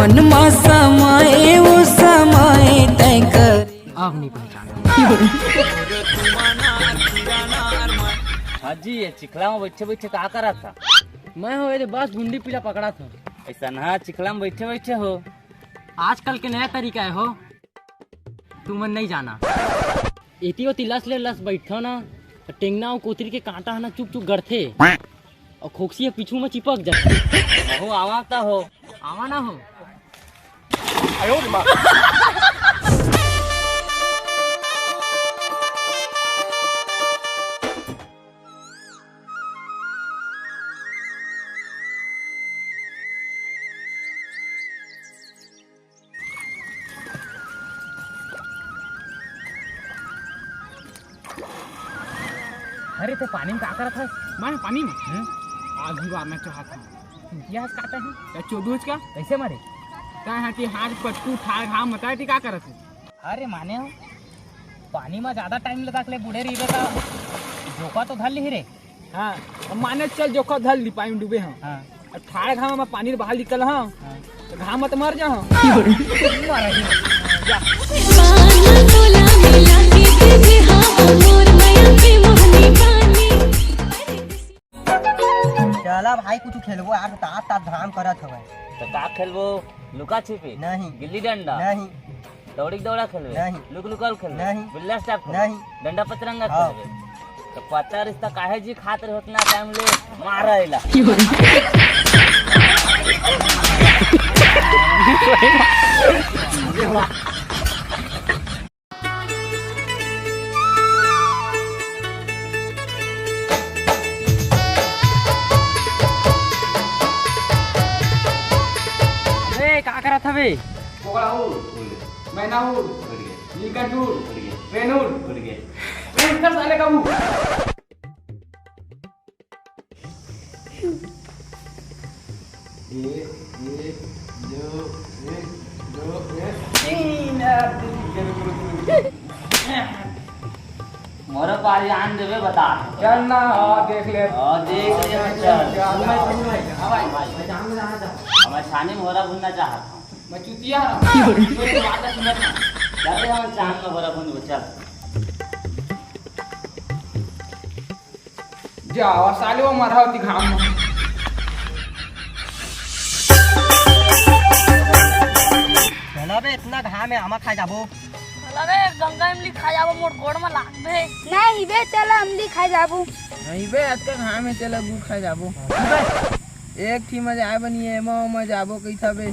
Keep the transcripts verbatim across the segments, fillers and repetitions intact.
मन मा समाए ओ समाए तैं कर। अब नहीं पहचाना। हाँ जी, ये चिखला में बैठे बैठे का करा था? मैं हो ये बस गुंडी पीला पकड़ा था। ऐसा ना चिखला में बैठे बैठे हो। आजकल के नया तरीका है हो, तुमन नहीं जाना। एती ओती लस ले लस बैठथव ना, त टेंगना अउ कोतरी के कांटा ह ना चुप चुप गड़थे, अउ खोकसी ह पीछू म चिपक जाथे। अहो, आवा त हो। आवा ना हो। अरे, ते पानी में का करत हस? मैं पानी में? हम्म? आगी बारना चाहत हूँ। चूतिया हस का ते ह? या चोदूच का? कैसे मारे? तैं हा ती हाथ पट्टू ठाड़ घाम मता ती का करत हस? अरे माने हो, पानी में ज्यादा टाइम लगा के ले बूड़े रही रे का? जोका तो धर ली रे। हाँ, अब माने चल जोखा धल ली पानी में डूबे हम। हाँ। अब ठाड़ घाम में पानी बाहर निकल हम। हाँ। तो घाम मत मर जा हम। चला भाई, कुछ खेलबो यार, तात तात घाम करत हवय। तो का खेलबो? लुका छिपी? नहीं। गिल्ली डंडा? नहीं। दौड़ी के दौड़ा खेलबे? नहीं। लुक लुकाल खेलबे? नहीं। बिल्ला स्टैप खेलबे? नहीं। डंडा पचरंगा हाँ। खेलबे? तो पत्ता रिश्ता काहे जी खात रहे उतना टाइम ले मारा एला। ए, का करत हवे? कोकड़ा उड़, उड़ गए। मैना उड़, उड़ गए। नीलकंठ उड़, उड़ गए। ट्रेन उड़, उड़ गए। उड़ कर साले का मुंह। एक, एक, दो, एक, दो, एक, तीन, यार, तीन। मोरे पारी आन देबे बता। चल ना, हाँ, देख ले। हाँ, देख ले, हाँ, चल। चल, चल। हाँ, भाई, भाई, भाई, जान में जाना चाहता हूँ। अब मैं छानी में होरा भुनना चाहता हूँ। मैं चुतिया हूँ। कोई बात नहीं सुनता। चल रे, हम चांद में होरा भुनबो, चल। जा, और साले वो मरा होती घाम में। चला बे, इतना घाम है, आमा खा जाबो। चला बे, गंगा इमली खा जाबो, मोर गोड़ में लागबे। नहीं बे, चला अमली खा जाबो। नहीं बे, अतका घाम है, चला गुड़ खा जाबो। एक ठी मजा आए बनी है, एमा ओमा जाबो कैसा बे।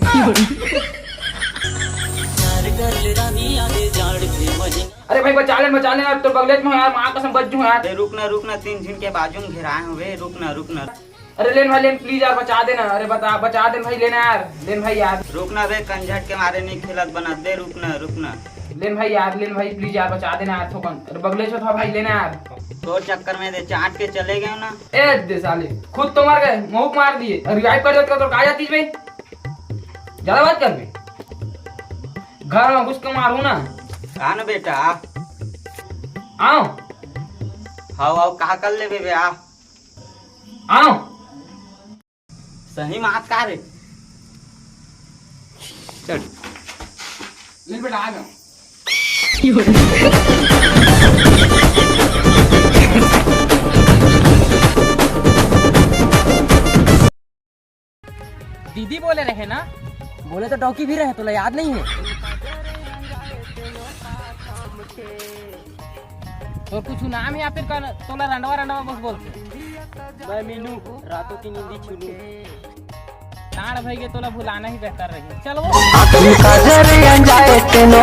अरे भाई, बचा लेन, बचा लेन यार, तोर बगलेच में यार, माँ कसम बच जूं यार। ए, रुक ना, रुक ना, तीन झिन के बाजू में घेराए हूँ बे, रुक ना, रुक ना। अरे लेन भाई, लेन, please यार, बचा देना। अरे बता, बचा देन भाई, लेना यार, लेन भाई यार। रुक ना बे, कंझट के मारे नहीं खेलत बनत बे, रुक ना, रुक ना। लेन भाई यार, लेन भाई, please यार, बचा देना यार, थोकन। अरे बगलेच में था भाई, लेना यार। तोर चक्कर में दे चाट के चले गए ना। ए दे साले, खुद तो मर गए, मुंह मार दिए, और revive कर देता तो कहा जाती भाई? ज्यादा बात कर बे। घर में घुस के मारू ना। आ ना बेटा, आ। आओ। हाव, आओ, कहा कर ले बे, आ। आओ। सही मात का रे? चल। ले बेटा, आ जा। दीदी बोले रहे ना? बोले तो डौकी भी रहे, तोला याद नहीं है? तोर कुछ नाम है या फिर का, तोला रंडवा रंडवा बस बोलते? मैं मीनू, रातों की नींदी छीनू। लाड़ भई के तोला भुलाना ही बेहतर रही। चल वो। आँखी काजर अंजाए तेनो